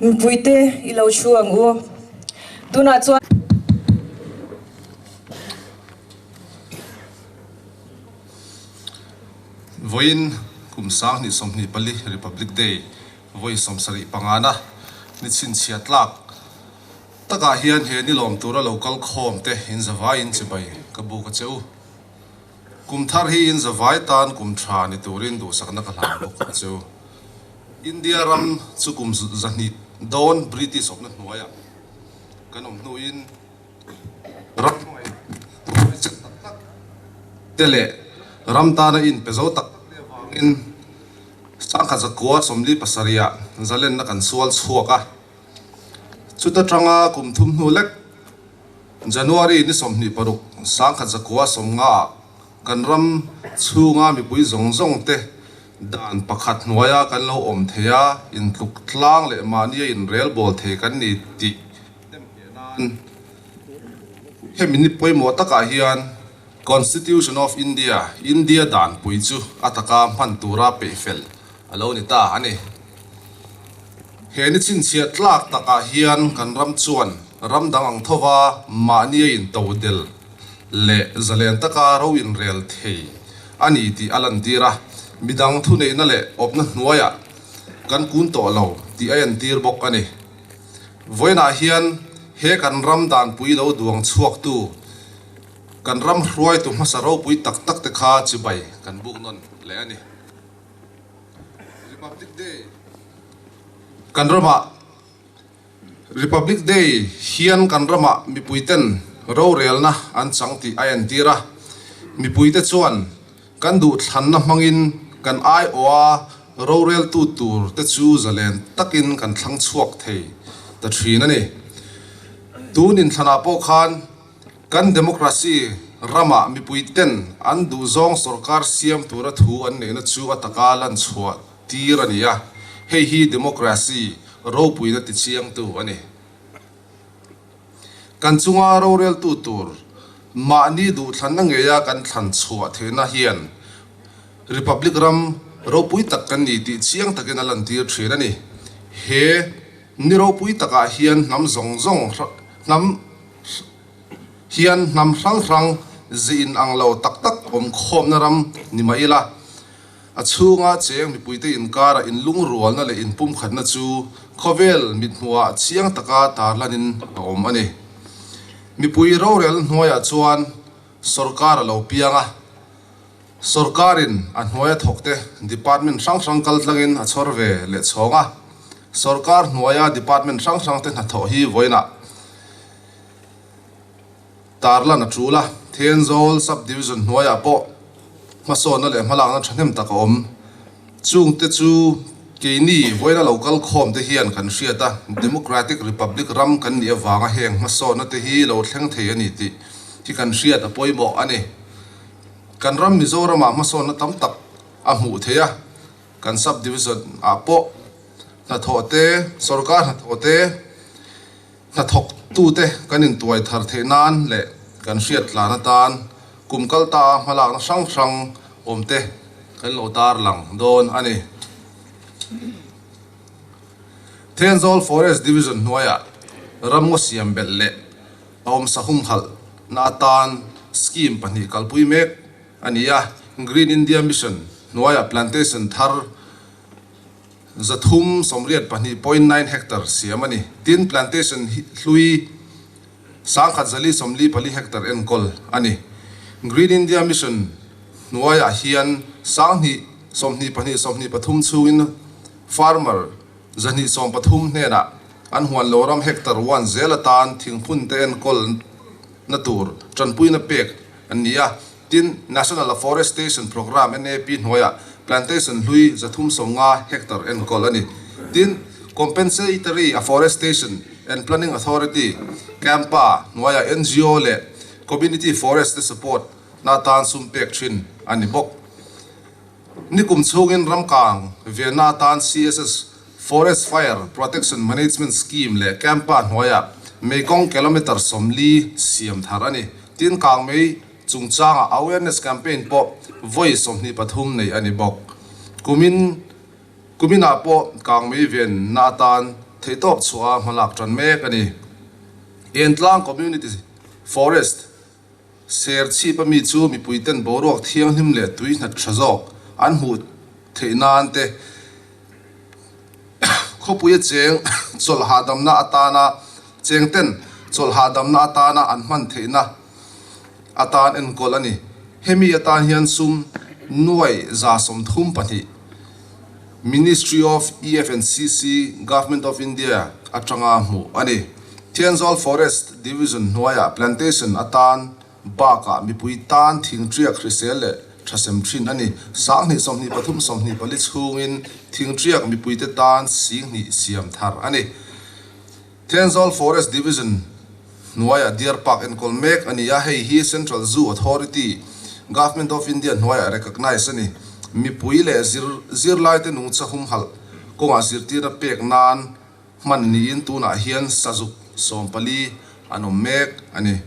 Mipuite i lo thu ang u. Tunah chuan. Vawiin kum 2024 Republic Day vawi 75 na ni chhinchhiah tlak takah hian he ni lawm tura lo kal khawm te in zavaiin chibai ka buk a che u. Kum thar hi in zavai tan kum tha ni turin duhsakna ka hlan bawk a che u. India ram chu kum 200 dawn British awmna hnuaiah kan awm hnuin ram hnuai chak tak tak te leh ram tana inpe zo tak tak te avangin 1947 ah zalenna kan sual chhuak a. Chuta tanga kum thum hnu lek January ni 26 1990 ah kan ram chhunga mipui zawng zawng te dan pakhat hnuaia kan lo awm thei a, intluk tlang leh mahnia inrelbawl thei kan ni tih Hnemheh nan hemi ni pawimawh takah hian Constitution of India, India danpui chu a taka hman tura peihfel a lo ni ta a ni. He ni chhinchhiah tlak takah hian kan ram chuan ram dang ang thova mahni a intodel leh zalen taka ro inrel thei a ni tih a lantir a, midang thuneihna leh awpna hnuaiah kan kun tawh lo tih a entir bawk a ni. Vawiinah hian he kan ram danpui lo duang chhuaktu, kan ram hruaitu hmasa ropui tak tak te kha chibai kan buk nawn leh a ni. Republic Day Kan ramah Republic Day hian kan ramah mipuiten rorelna an chang tih a entir a, mipuite chuan Kan duhthlanna hmangin kan aiawha roreltu tur te chu zalen takin kan thlang chhuak thei ta thin a ni. Tun inthlanah pawh khan kan democracy ramah mipui ten an duhzawng sorkar siam tura thu an neihna chu a taka lan chhuah tir a ni a, hei hi democracy ropuina tichiangtu a ni. Kan chunga roreltu tur mahni duhthlanna ngeia kan thlan chhuah theihna hian Republic ram ropui tak kan ni tih chiang takin a lantir thin a ni. He ni ropui takah hian hnam zawng zawng hnam hian hnam hrang hrang zi in ang lo tak tak awm khawmna ram ni mah ila, A chhunga cheng mipuite inkara inlungrualna leh inpumkhatna chu khawvel mithmuhah chiang taka tarlanin a awm a ni. Mipui rorel hnuaiah chuan sorkar a lo piang a, sorkarin a hnuaia thawkte department hrang hrang kaltlangin a chhawr ve leh chhawng a, sorkar hnuaia department hrang hrangte hnathawh hi vawiinah Tarlan a tul a, Thenzawl Sub-Division hnuaiah pawh hmasawnna leh hmalakna thahnem tak a awm. Chungte chu keini vawiina lo kal khawm te hian kan hriat a, Democratic Republic ram kan nih avanga heng hmasawnna te hi lo thleng thei a ni tih hi kan hriat a pawimawh a ni. Kan ram Mizoramah hmasawnna tam tak a hmuh theih a, kan Sub-Division ah pawh hnathawh te, sorkar hnathawh te, Hnathawktute kan intuai thar theih nan leh kan hriat tlan atan kum kal ta a hmalakna hrang hrang awmte kan lo tarlang dawn a ni. Thenzawl Forest Division hnuaiah ramngaw siam belh leh a awmsa humhalh na atan scheme pahnih kalpui mek a ni a, Green India Mission hnuaiah plantation thar 382.9 hectare siam a ni. Tin, plantation hlui 1144 hectare enkawl a ni. Green India Mission hnuaiah hian 2022 23 chhungin farmer 230 hnenah an huan lo ram hectare one zel atan thingphun te enkawl na tur tanpuina pek an ni a. Tin, National Afforestation Programme, NAP, hnuaiah plantation hlui 350 hectare enkawl a ni. Tin, Compensatory Afforestation and Planning Authority, CAMPA, hnuaiah ngo leh Community Forest te support na atan sum pek thin a ni bawk. Nikum chhungin ramkang venna atan CSS Forest Fire Protection Management Scheme leh CAMPA hnuaiah Mekong kilometre 40 siam thar a ni. Tin, kangmei chungchangah awareness campaign pawh vawi 23 nei a ni bawk. Kumin kuminah pawh kangmei venna atan. theihtawp chhuah a hmalak tan mek a ni. Entlang Community Forest Serchhip a mi chu mipuiten boruak thianghlim leh tui hnat tha zawk an hmuh theih nan te, khawpuia cheng chawlh hahdamna atana chengten chawlh hahdamna atana an hman theihna atan enkawl a ni. Hemi atan hian sum nuai 32 Ministry of EFNCC, Government of India atanga hmuh a ni. Thenzawl Forest Division hnuaiah plantation atan bakah mipui tan thingtriak hrisel leh thasem thin a ni. 2024 23 24 chhungin thingtriak mipuite tan 2000 siam thar a ni. Thenzawl Forest Division hnuaiah Deer Park enkawl mek a ni a, hei hi Central Zoo Authority, Government of India hnuaiah recognise a ni. Mipui leh zirlaite nungcha humhalh kawngah zirtirna pek nan hman niin tunah hian sazuk 14 an awm mek a ni.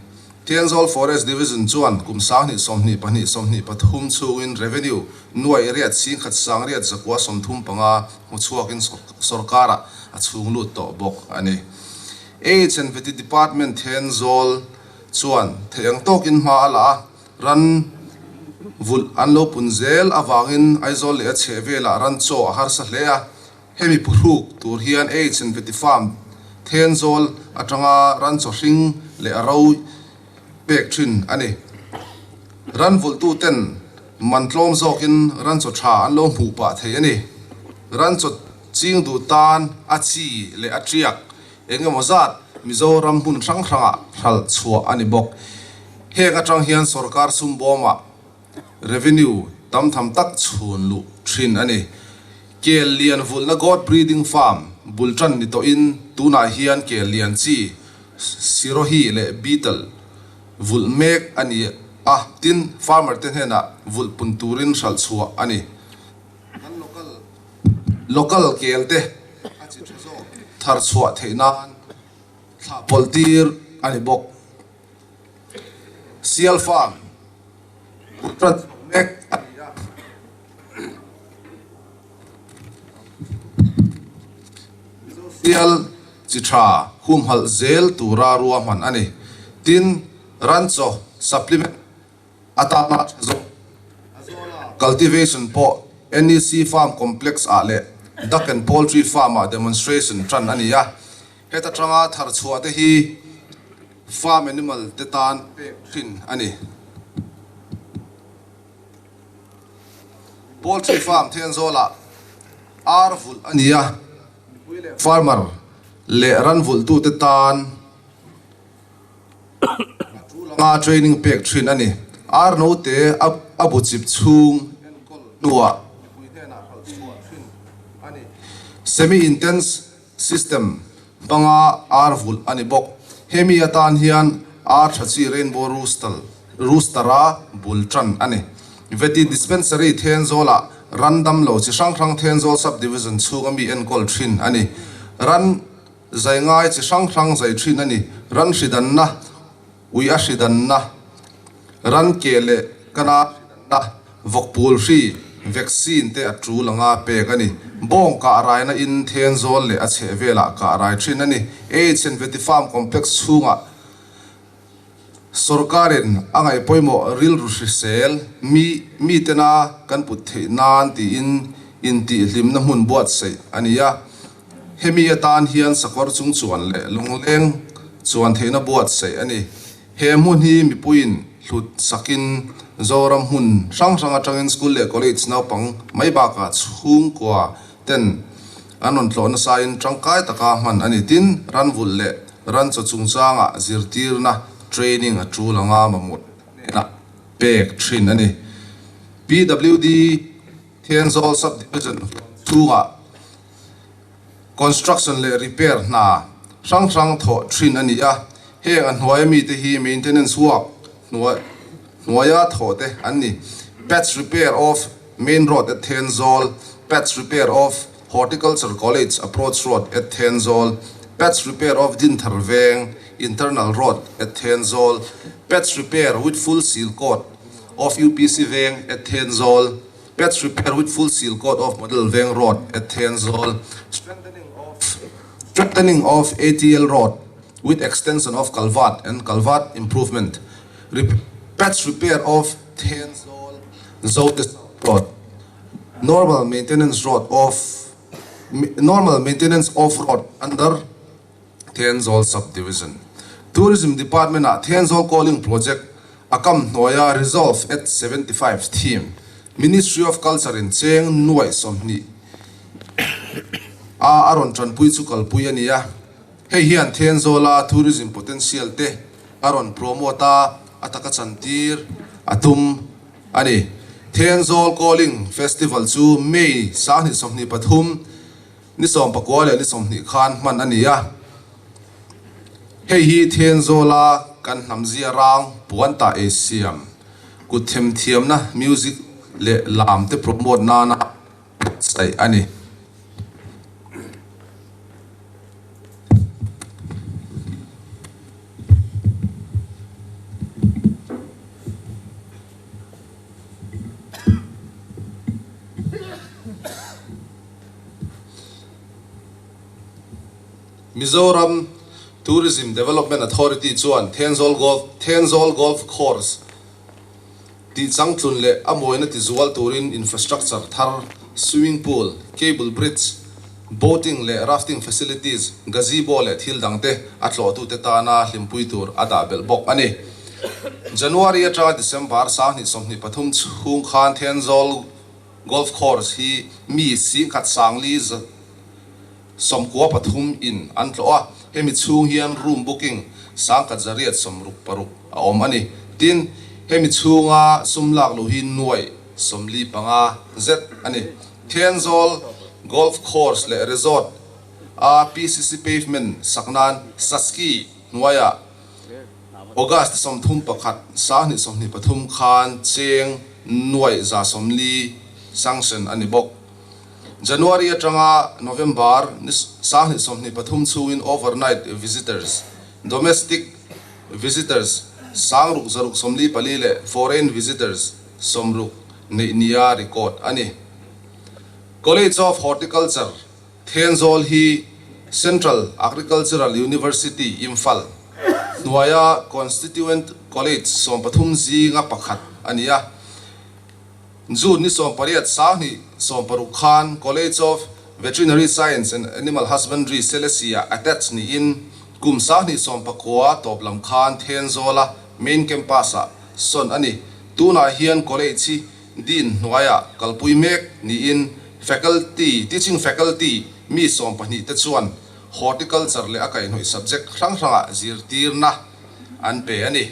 Thenzawl Forest Division chuan kum 2022 23 chhungin revenue nuai riat 1935 hmu chhuakin sorkarah a chhung lut tawh bawk a ni. Aids and Vety Department Thenzawl chuan theih ang tawkin hma a la a, ran vulh an lo pun zel avangin Aizawl leh a chheh velah ran chaw a harsa hle a, hemi phuhruk tur hian Aids and Vety Farm Thenzawl atanga ran chaw hring leh a ro pek thin a ni. Ran vulhtuten man tlawm zawkin ran chaw tha an lo hmuh pah thei a ni. Ran chaw ching duh tan a chi leh a tiak eng emaw zat Mizoram hmun hrang hrangah hralh chhuah a ni bawk. Heng atang hian sorkar sum bawmah revenue tam tham tak chhun luh thin a ni. Kel lian vulhna goat breeding farm bul tan ni tawhin tunah hian kel lian chi Sirohi leh Beetle vulh mek a ni a, tin farmer te hnenah vulh pun turin hralh chhuah a ni. Kan local local kel te a chi tha zawk thar chhuah theih nan thlah pawlh tir a ni bawk. Sial farm bul tan chhuah mek a ni a. Mizo sial chi tha humhalh zel tura ruahman a ni. Tin, ranchaw supplement atana tha zawk cultivation pawh NEC Farm Complex ah leh Duck and Poultry Farm ah demonstration tan a ni a. Heta tanga thar chhuah te hi farm animal te tan pek thin a ni. Poultry farm Thenzawlah ar vulh a ni a, farmer leh ran vulhtute tan a tul anga training pek thin a ni. Ar note a bu chip chhung enkawl hnuah mipui hnenah hralh chhuah thin a ni. Semi-intense System hmanga ar vulh a ni bawk. Hemi atan hian ar tha chi Rainbow Rooster Rooster-a bul tan a ni. Veti Dispensary Thenzawlah ran damlo chi hrang hrang Thenzawl Sub-Division chhunga mi enkawl thin a ni. Ran zai ngai chi hrang hrang zai thin a ni. Ran hridanna Ui a hridanna, ran ke leh kana hridanna, vawkpul hri, vaccine, te a tul anga pek a ni. Bawng kah raina in Thenzawl leh a chheh velah kah rai thin a ni. Aids and Vety Farm Complex chhungah sorkarin a ngaih pawimawh rilru hrisel mi mitena kan put theih nan tiin intihhlimna hmun buatsaih a ni a. Hemi atan hian sakawr chung chuan leh lungleng chuan theihna buatsaih a ni. He hmun hi mipuiin hlut sakin Zoram hmun hrang hrang atangin school leh college naupang mai bakah chhungkua ten an rawn tlawh nasain tangkai taka hman a ni. Tin, ranvulh leh ranchaw chungchangah zirtirna training a tul anga mamawh hnenah pek thin a ni. PWD Thenzawl Sub-Division huan chhungah Construction leh repair hna hrang hrang thawh thin a ni a, heng a hnuaia mite hi maintenance work hnuaia thawh te an ni. Patch repair of main road at Thenzawl, patch repair of Horticulture College approach road at Thenzawl, patch repair of Dinthar Veng internal road at Thenzawl, patch repair with full seal coat of UPC Veng at Thenzawl, Patch repair with full seal coat of Model Veng Road at Thenzawl, strengthening of Strengthening of ATL Road with extension of culvert and culvert improvement, Patch repair of Thenzawl Zote South Road, Normal maintenance road of Normal maintenance of road under Thenzawl Sub-Division. Tourism Department-ah Thenzawl Calling Project a kam hnuaia Resolve at 75 theme, Ministry of Culture-in cheng nuaih 20 a a rawn tanpui chu kalpui a ni a. Hei hian Thenzawla tourism potential te a rawn promote a, a taka chantir a tum a ni. Thenzawl Calling Festival chu May 2023 ni 19 leh ni 20 khan hman a ni a. Hei hi Thenzawla kan hnamzia rang puan tah ei siam, kut themthiamna, music leh lam te promote nana saih a ni. Mizoram Tourism Development Authority chuan Thenzawl Golf Thenzawl Golf Course tih changtlun leh a mawina tizual turin infrastructure thar, swimming pool, cable bridge, boating leh rafting facilities, gazebo leh thil dangte a tlawhtute tana hlimpui tur a dah belh bawk a ni. January atanga December 2023 chhung khan Thenzawl Golf Course hi mi 10,400 93 in an tlawh a, hemi chhung hian room booking 1866 a awm a ni. Tin, hemi chhunga sum lak loh hi nuaih 45 zet a ni. Thenzawl Golf Course leh Resort a PCC pavement sak nan Saski hnuaiah August 31, 2023 khan cheng nuaih 140 sanction a ni bawk. January atanga November ni 2023 chhungin overnight visitors, domestic visitors 6644 leh foreign visitors 60 neih nia record a ni. College of Horticulture, Thenzawl hi Central Agricultural University, Imphal hnuaia constituent college 13 zinga pakhat a ni a. June ni 18 2016 khan College of Veterinary Science and Animal Husbandry Selesih-ah attach niin kum 2019 tawp lam khan Thenzawla main campus-ah sawn a ni. Tunah hian college hi Dean hnuaiah kalpui mek niin faculty, teaching faculty, mi 12 te chuan horticulture leh a kaihhnawih subject hrang hrangah zirtirna an pe a ni.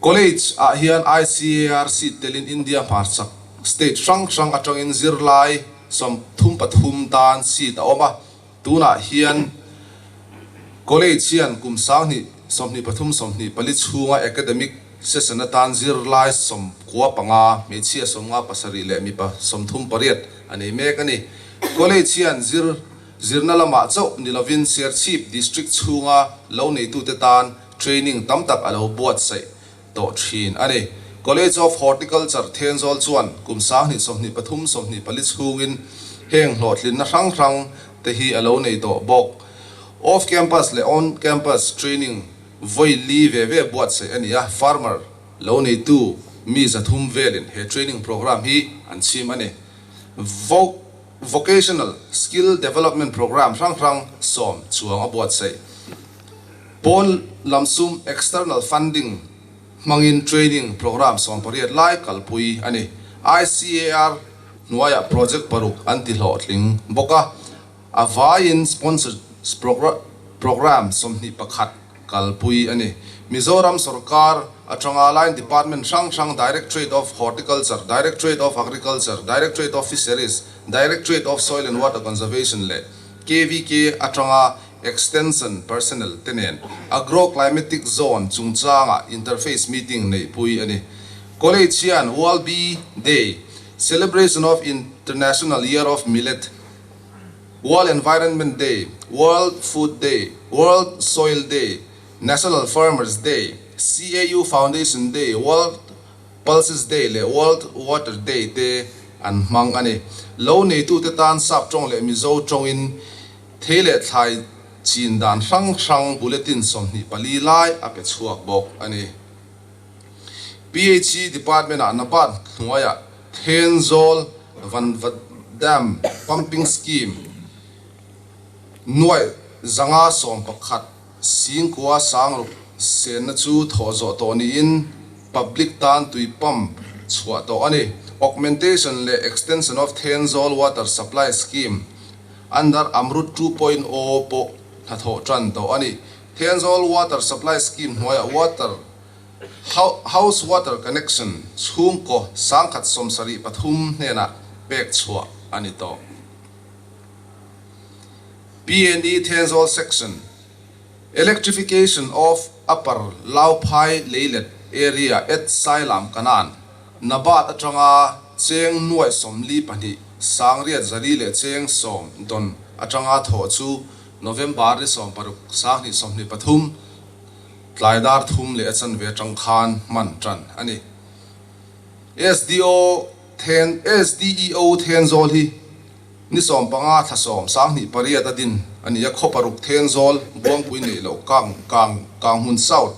College ah hian ICAR seat telin India hmarchak state hrang hrang atangin zirlai 33 tan seat a awm a, tunah hian college hian kum 2023 24 chhunga academic session atan zirlai 95, hmeichhia 57 leh mipa 38 a nei mek a ni. College hian zir zirna lamah chauh ni lovin Serchhip district chhunga lo neitute tan Training tam tak a lo buatsaih tawh thin a ni. College of Horticulture Thenzawl chuan kum 2023 24 chhungin heng hlawhtlinna hrang hrang te hi a lo nei tawh bawk. Off campus leh on campus training vawi li ve ve buatsaih a ni a, farmer lo neitu mi 300 velin he training program hi an chhim a ni. Vocational Skill Development Program hrang hrang 10 chuang a buatsaih. Pawn lam sum, external funding, hmangin training program 18 lai kalpui a ni. ICAR hnuaiah project paruk an ti hlawhtling bawk a, a vaiin sponsored program 21 kalpui a ni. Mizoram sorkar atanga line department hrang hrang Directorate of Horticulture, Directorate of Agriculture, Directorate of Fisheries, Directorate of Soil and Water Conservation leh KVK atanga Extension personnel te nen Agro-Climatic Zone chungchanga interface meeting neihpui a ni. College hian World Bee Day, Celebration of International Year of Millet, World Environment Day, World Food Day, World Soil Day, National Farmers Day, CAU Foundation Day, World Pulses Day leh World Water Day te an hmang a ni. Lo neitute tan Sap tawng leh Mizo tawngin thei leh thlai chin dan hrang hrang bulletin 24 lai a pe chhuak bawk a ni. PHE Department-ah NABARD hnuaiah Thenzawl Vanva Dam Pumping Scheme nuaih 511 Singkua sangruk senna chu thawh zawh tawh niin public tan tui pump chhuah tawh a ni. Augmentation leh Extension of Thenzawl Water Supply Scheme under Amrut 2.0 pawh hnathawh tan tawh a ni. Thenzawl Water Supply Scheme hnuaiah water house water connection chhungkaw 1173 hnenah pek chhuah a ni tawh. PNE Thenzawl Section, Electrification of Upper Lauphai Leilet Area at Sailam Kanan, NABARD atanga cheng nuaih 42 sangriat zali leh cheng sawm dawn atanga thawh chu November ni 16 2023 tlai dar thum leh a chanve atang khan hman tan a ni. SDO Then SDEO Thenzawl hi Ni 15 thla 10 2008 a din a ni a, khaw paruk Thenzawl, Buangpui neih loh Kang Kang Kanghmun South,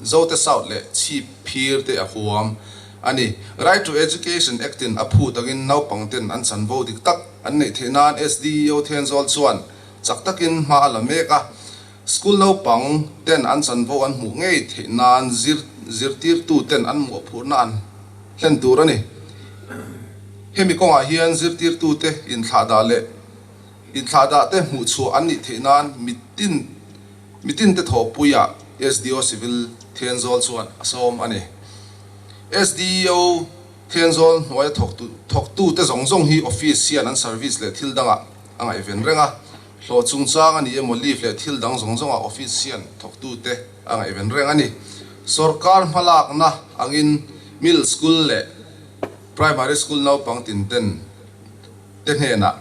Zote South leh Chhip Phir te a huam a ni. Right to Education Act in a phut angin naupang ten an chanvo dik tak an neih theih nan SDEO Thenzawl chuan chak takin hma a la mek a, school naupang ten an chanvo an hmuh ngei theih nan zir zirtirtu ten an mawhphurhna an hlen tur a ni. Hemi kawngah hian zirtirtute inthlahdah leh inthlahdah te hmuh chhuah an nih theih nan mitin mitinte thawhpuiah SDO Civil Thenzawl chuan a sawm a ni. SDO Thenzawl hnuaia thawktu thawktute zawng zawng hi office hian an service leh thil dangah a ngaihven reng a, hlawh chungchang a ni emaw leave leh thil dang zawng zawngah office hian thawktute a ngaihven reng a ni. Sorkar hmalakna angin middle school leh Primary school naupang tin ten te hnenah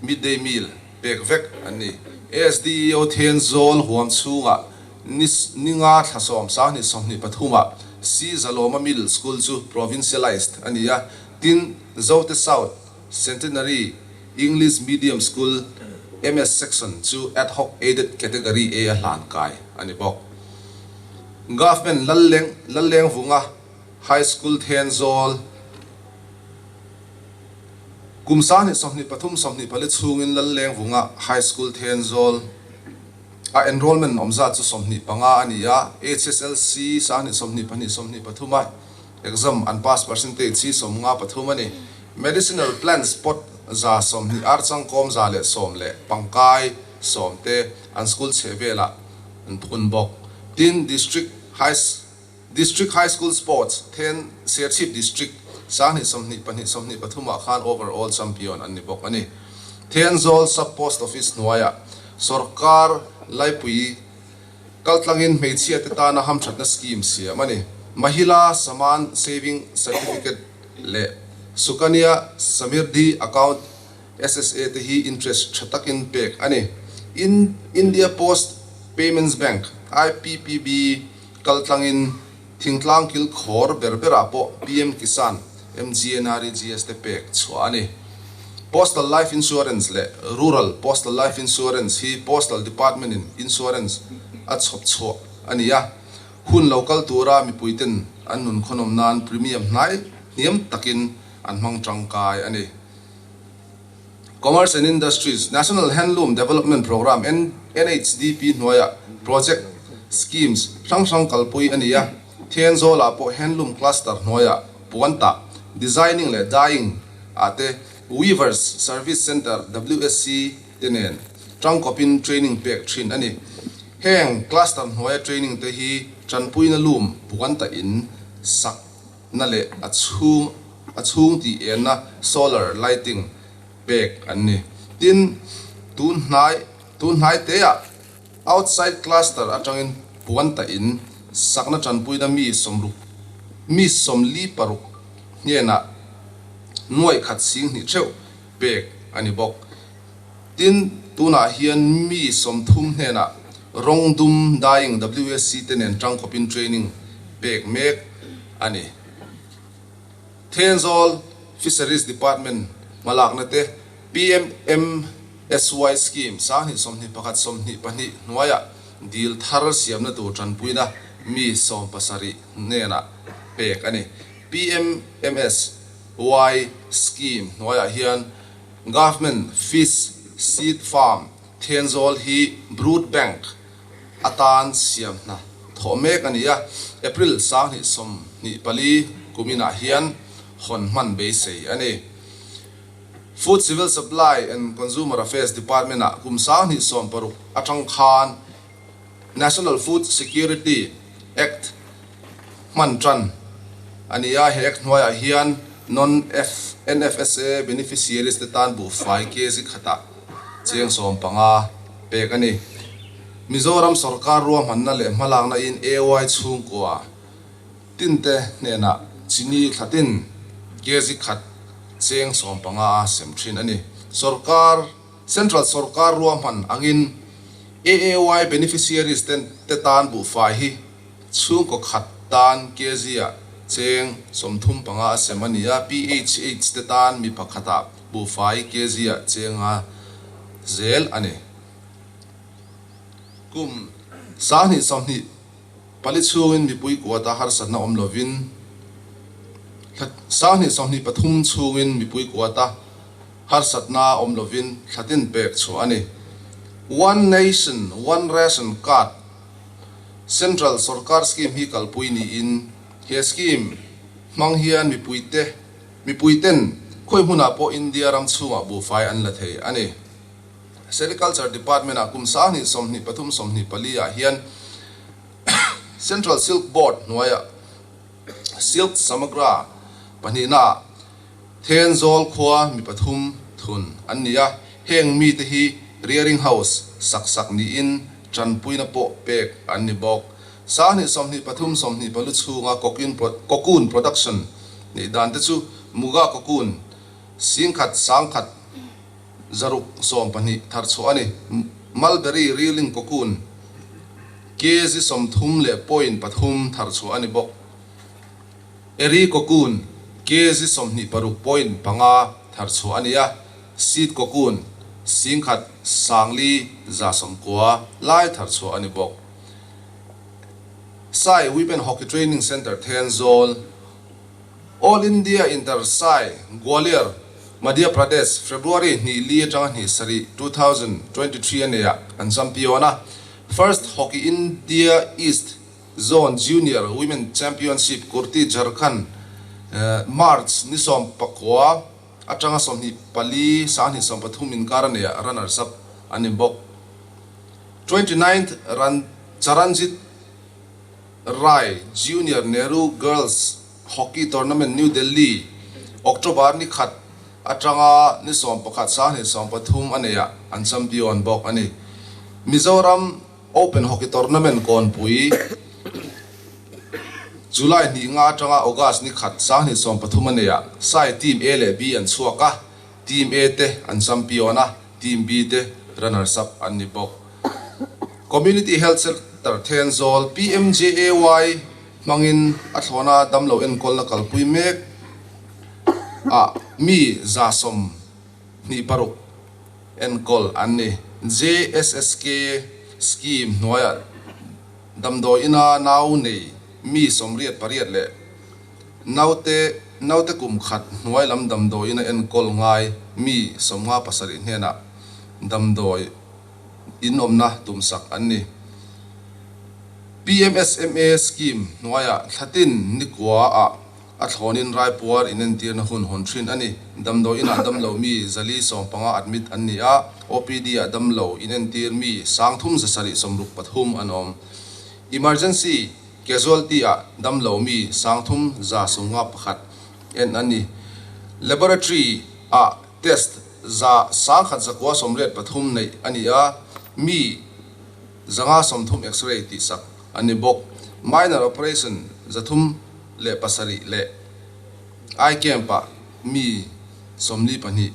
midday meal pek vek an ni. SDEO Thenzawl huam chhungah ni ni nga thla 10 2023 ah C Zalawma Middle School chu provincialized a ni a, tin Zote South Centenary English Medium School MS Section chu ad hoc aided category A a hlan kai a ni bawk. Government Lalleng Lallengvunga High School Thenzawl Kum 2023 24 chhungin Lallengvunga High School Thenzawl a enrollment awm zat chu 25 a ni a, HSLC 2022 23 a exam an pass percentage hi 53 a ni. Medicinal plants pot 120 archangkawm 110 leh pangkai 10 te an school chhehvelah an phun bawk. Tin, District High District High School Sports then Serchhip District 2022 23 ah khan Overall Champion an ni bawk a ni. Thenzawl Sub Post Office hnuaiah Sorkar Laipui kaltlangin hmeichhia te tana hamthatna scheme siam a ni. Mahila Saman Saving Certificate leh Sukanya Samriddhi Account, SSA, te hi interest tha takin pek a ni. India Post Payments Bank, IPPB, Kaltlangin thingtlang kil khawr ber berah pawh PM Kisan, MGNREGS te pek chhuah a ni. Postal Life Insurance leh Rural Postal Life Insurance hi Postal Department in insurance a chhawp chhuah a ni a, hun lo kal tura mipuiten an nun khawnawm nan premium hnai hniam takin an hmang tangkai a ni. Commerce and Industries, National Handloom Development Programme, NHDP, hnuaiah project schemes hrang hrang kalpui a ni a. Thenzawl-ah pawh handloom cluster hnuaiah puan tah, designing leh dyeing ah te Weavers Service Centre, WSC, te nen tangkawpin training pek thin a ni. Heng cluster hnuaia training te hi tanpuina loom puan tah in sak na leh a chhung a chhung tih enna solar lighting pek an ni. Tin, tun hnai tun hnai teah outside cluster atangin puan tah in sakna tanpuina mi sawmruk mi 46 hnenah nuaih khat 2000 theuh pek a ni bawk. Tin, tunah hian mi 30 hnenah rawng dum dyeing WSC te nen tangkawpin training pek mek a ni. Thenzawl Fisheries Department hmalakna te, PMMSY Scheme 2021 22 hnuaiah dil thar siamna tur tanpuina mi 70 hnenah pek a ni. PMMSY Scheme hnuaiah hian Government Fish Seed Farm Thenzawl hi Brood Bank atan siam hna thawh mek a ni a, April 2024 kuminah hian hawn hman beisei a ni. Food Civil Supply and Consumer Affairs Department-ah kum 2016 atang khan National Food Security Act hman tan a ni a, he Act hnuaiah hian non-NFSA beneficiaries te tan buhfai kg khatah cheng 15 pek a ni. Mizoram sorkar ruahmanna leh hmalakna in AY chhungkua tinte hnenah chini thlatin kg khat cheng 15 a sem thin a ni. Sorkar Central sorkar ruahman angin AAY beneficiaries te tan buhfai hi chhungkaw khat tan kg ah cheng 35 a sem a ni a, PHH te tan mi pakhatah buhfai kg ah cheng a zel a ni. Kum 2024 chhungin mipui kuata harsatna awm lovin 2023 chhungin mipui kuata harsatna awm lovin thlatin pek chhuah a ni. One Nation, One Ration Card Central sorkar scheme hi kalpui niin he scheme hmang hian mipuite mipuiten khawi hmunah pawh India ram chhungah buhfai an la thei a ni. Sericulture Department-ah kum 2023 24 ah hian Central Silk Board hnuaiah Silk Samagra pahnihnaah Thenzawl khua mi pathum thun an ni a, heng mite hi rearing house sak sak niin tanpuina pawh pek an ni bawk. 2023 24 chhunga cocoon production neih dan te chu Muga cocoon 10,000 1,612 thar chhuah a ni. Mulberry reeling cocoon kg 30.3 thar chhuah a ni bawk. Eri cocoon kg 26.5 thar chhuah a ni a, seed cocoon 10,490 lai thar chhuah a ni bawk. Sai Women Hockey Training Centre Thenzawl, All India Inter Sai, Gwalior, Madhya Pradesh, February 2 atanga 2 7, 2023 a nei ah an champion a, First Hockey India East Zone Junior Women Championship Kurti Jharkhand March ni 19 atanga 24 2023 inkar a nei ah runners up a ni bawk. 29th Charanjit Rai Junior Nehru Girls Hockey Tournament New Delhi October ni 1 atanga ni 11 2023 a nei ah an champion bawk a ni. Mizoram Open Hockey Tournament Kawnpui July 2 atanga August ni 1 2023 a nei ah Sai Team A leh B an chhuak a, Team A te an champion a, Team B te runners up an ni bawk. Community Health Centre Thenzawl PMJAY hmangin a thlawna damlo enkawlna kalpui mek ah mi 126 enkawl an ni. JSSK scheme hnuaiah damdawi ina nau nei mi 88 leh naute naute kum khat hnuai lam damdawi ina enkawl ngai mi 57 hnenah damdawi in awmna tumsak an ni. PMSMA scheme hnuaiah thlatin nikua ah a thlawnin raipuar inentirna hun hawn thin a ni. Damdawi inah damlo mi 415 admit an ni a, OPD ah damlo inentir mi 3,763 an awm. Emergency casualty ah damlo mi 3,191 en an ni. Laboratory ah test 1,983 neih a ni a, mi 130 X-ray tihsak an ni bawk. Minor operation 307 leh eye camp ah mi 42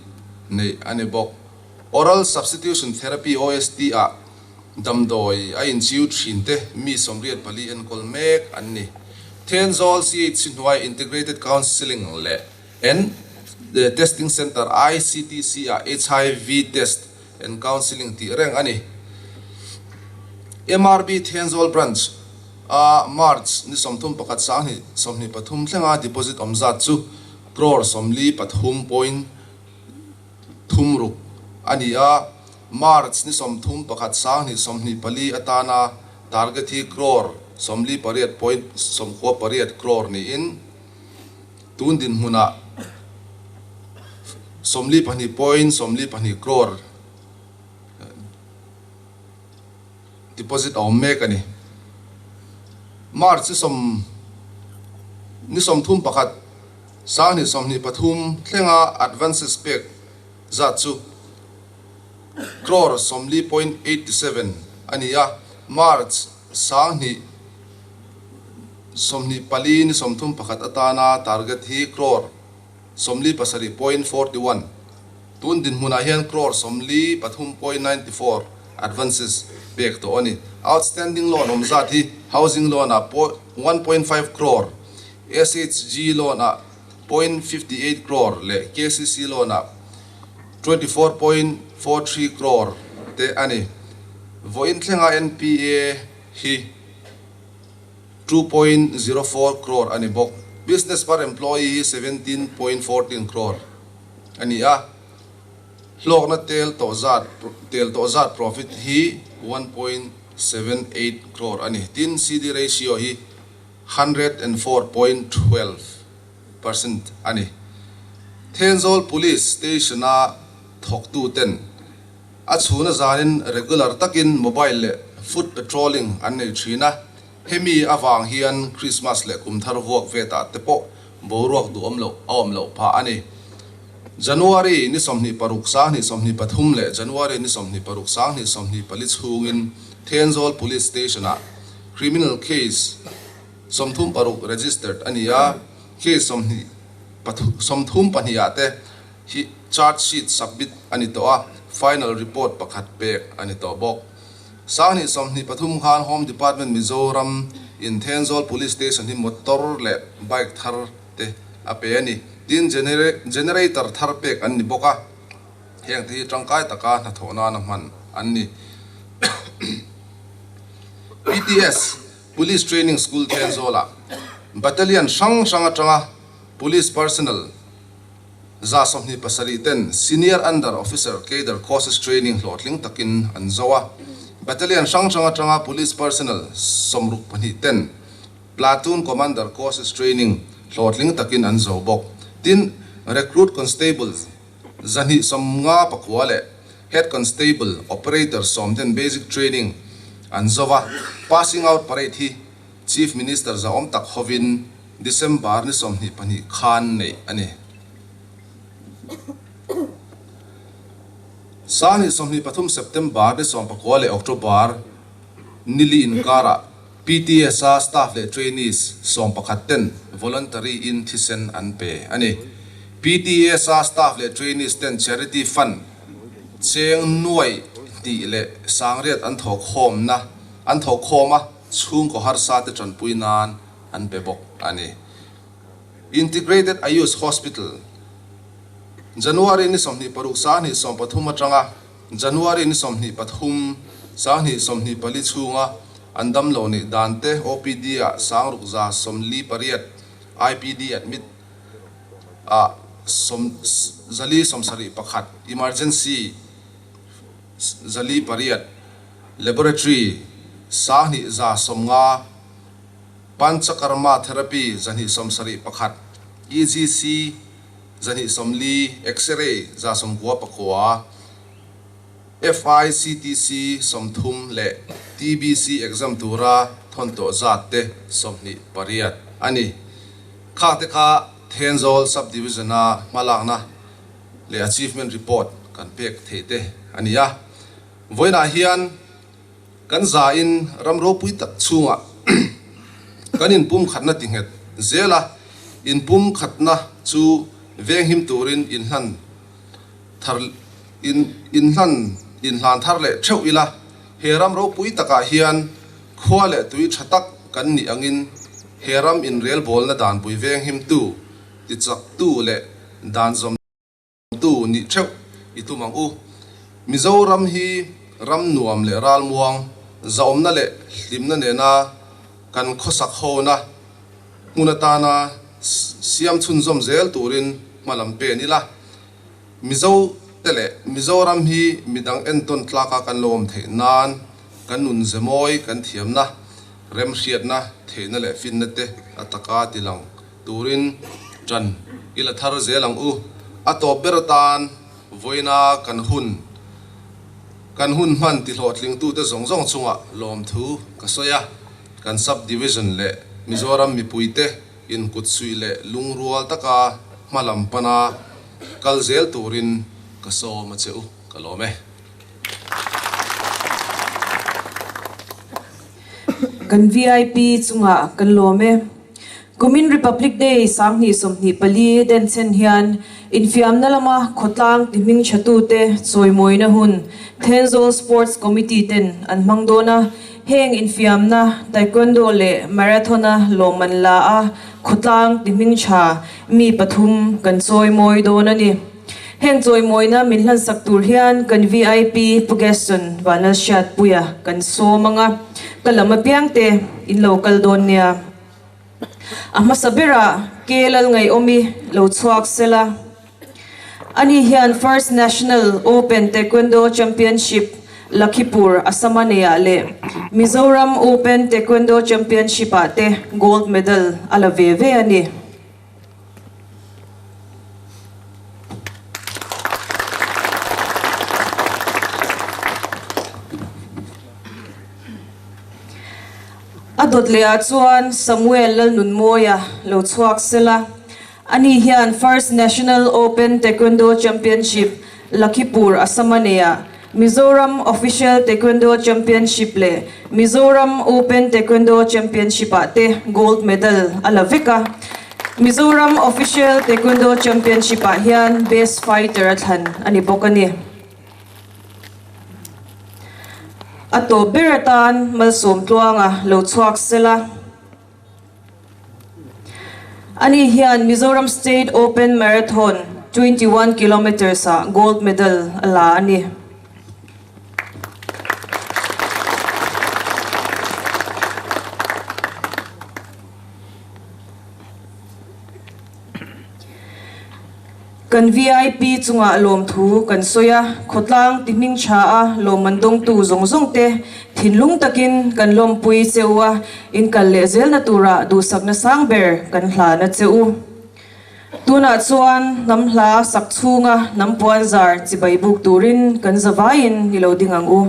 neih a ni bawk. Oral substitution therapy, OST, ah damdawi a inchiu thin te mi 84 enkawl mek an ni. Thenzawl CHC hnuai Integrated Counselling leh and. Testing Centre, ICTC, ah HIV Test and Counselling tih reng a ni. MRB Thenzawl Branch a March ni 31 2023 thlenga deposit awm zat chu crore 43 point 36 a ni a, March ni 31 2024 atana target hi crore 48 point 98 crore niin tun dinhmunah 42 point 42 crore deposit a awm mek a ni. March ni 31 2023 thlenga advances pek zat chu crore 40 point 87 a ni a, March 2024 ni 31 atana target hi crore 47 point 41. Tun dinhmunah hian crore 43 point 94 advances pek tawh a ni. Outstanding loan awm zat hi housing loan ah 1.5 crore, SHG loan ah point 58 crore leh KCC loan ah 24.43 crore te a ni. Vawiin thlenga NPA hi 2.04 crore a ni bawk. Business per employee hi 17.14 crore a ni a, hlawkna tel tawh zat tel tawh zat profit hi 1.78 crore a ni. Tin, CD ratio hi 104.12% a ni. Thenzawl Police Station-a thawktuten a chhuna zanin regular takin mobile leh foot patrolling an nei thin a, hemi avang hian Christmas leh kum thar vuak vetah te pawh boruak duhawm loh a awm loh phah a ni. January ni 26 2023 leh January ni 26 2024 chhungin Thenzawl Police Station-ah criminal case 36 registered a ni a, case 32 ah te hi charge sheet submit a ni tawh a, final report pakhat pek a ni tawh bawk. 2023 khan Home Department Mizoram in Thenzawl Police Station hi motor leh bike thar te a pe a ni. Tin, generator thar pek an ni bawk a, heng te hi tangkai taka hnathawh nana hman an ni. PTS, Police Training School Thenzawlah Battalion hrang hrang atanga Police Personnel 127 ten Senior Under Officer Cadre Courses Training hlawhtling takin an zo a. Battalion hrang hrang atanga Police Personnel 62 ten Platoon Commander Courses Training hlawhtling takin an zo bawk. Tin, Recruit Constable 259 leh Head Constable Operator 10 ten Basic Training an zo a. Passing Out Parade hi Chief Minister zahawm tak hovin December ni 22 khan neih a ni. 2023 September ni 19 leh October ni li inkarah PTS-a staff leh trainees 11 ten voluntary in thisen an pe a ni. PTS-a staff leh trainees ten charity fund cheng nuai hnih leh sangriat an thawhkhawmna an thawhkhawm a, chhungkaw harsa te tanpui nan an pe bawk a ni. Integrated Ayush Hospital, January ni 26 2030 atanga January ni 23 2024 chhunga an damlo nih dan te OPD ah 6148, IPD admit ah 471, Emergency 408, Laboratory 2150, Panchakarma Therapy 271, EGC 240, X-ray 99, FICTC 30 leh TBC exam tura thawn tawh zat te 28 a ni. Kha te kha Thenzawl Sub-Division-a hmalakna leh achievement report kan pek theih te a ni a. Vawiinah hian Kan zain ram ropui tak chhungah kan inpumkhatna ti nghet zel a, inpumkhatna chu venghim turin inhlan thar inhlan inhlan thar leh theuh ila, he ram ropui takah hian khua leh tui tha tak kan nih angin he ram inrelbawlna danpui venghimtu, tichaktu leh dan zawm. nih theuh i tum ang u. Mizoram hi ram nuam leh ralmuang, zahawmna leh hlimna nena kan khawsak hona hmun atana siam chhunzawm zel turin hma lam pen ila. Mizo te leh Mizoram hi midang entawn tlaka kan lo awm theih nan kan nun ze mawi kan thiamna, remhriatna, theihna leh finna te a taka tilang turin ṭan i la thar zel ang u. A tawp ber atan vawiina kan hun kan hun hman tihlawhtlingtute zawng zawng chungah lawmthu ka sawi a, kan Sub-Division leh Mizoram mipuite inkutsuih leh lungrual taka hma lam pana kal zel turin ka sawm a che u, ka lawm e. Kan vip chungah kan lawm e. Kumin Republic Day 2024 denchhen hian infiamna lama khawtlang ti hming thatute chawimawina hun Thenzawl Sports Committee ten an hmang dawn a. Heng infiamna Taekwondo leh Marathon-a lawmman la a khawtlang ti hming tha mi pathum kan chawimawi dawn a ni. Heng chawimawina min hlansak tur hian kan vip Pu Gaston Vanlalhriatpuia kan sawm ang a, ka lam apiangte in lo kal dawn nia. A hmasa berah Ke Lalngaihawmi lo chhuak sela. Ani hian First National Open Taekwondo Championship Lakhipur, Assam-a neiah leh Mizoram Open Taekwondo Championship-ah te gold medal a la ve ve a ni. A dawt leh ah chuan Samuel Lalnunmawia lo chhuak sela, ani hian First National Open Taekwondo Championship Lakhipur Assam-a neihah Mizoram Official Taekwondo Championship leh Mizoram Open Taekwondo Championship-ah te gold medal a la vek a. Mizoram Official Taekwondo Championship-ah hian Best Fighter a thlan a ni bawk a ni. A tawp ber atan Malsawm Tluanga lo chhuak sela. Ani hian Mizoram State Open Marathon 21 kilometres ah gold medal a la a ni. Kan vip chungah lawmthu kan sawi a, khawtlang ti hming tha a lawmman dawngtu zawng zawng te thinlung takin kan lawmpui che u a, in kal leh zelna turah duhsakna sang ber kan hlan a che u. Tunah chuan hnam hla sak chhunga hnam puan zar chibai buk turin kan zavaiin i lo ding ang u.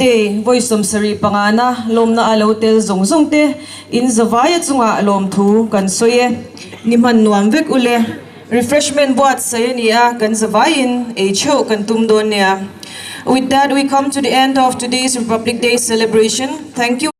Day vawi 75 na lawmna a lo tel zawng zawng te in zavaia chungah lawmthu kan sawi e. Ni hman nuam vek ule. Refreshment buatsaih a ni a, kan zavaiin ei theuh kan tum dawn nia. With that we come to the end of today's Republic Day celebration. Thank you.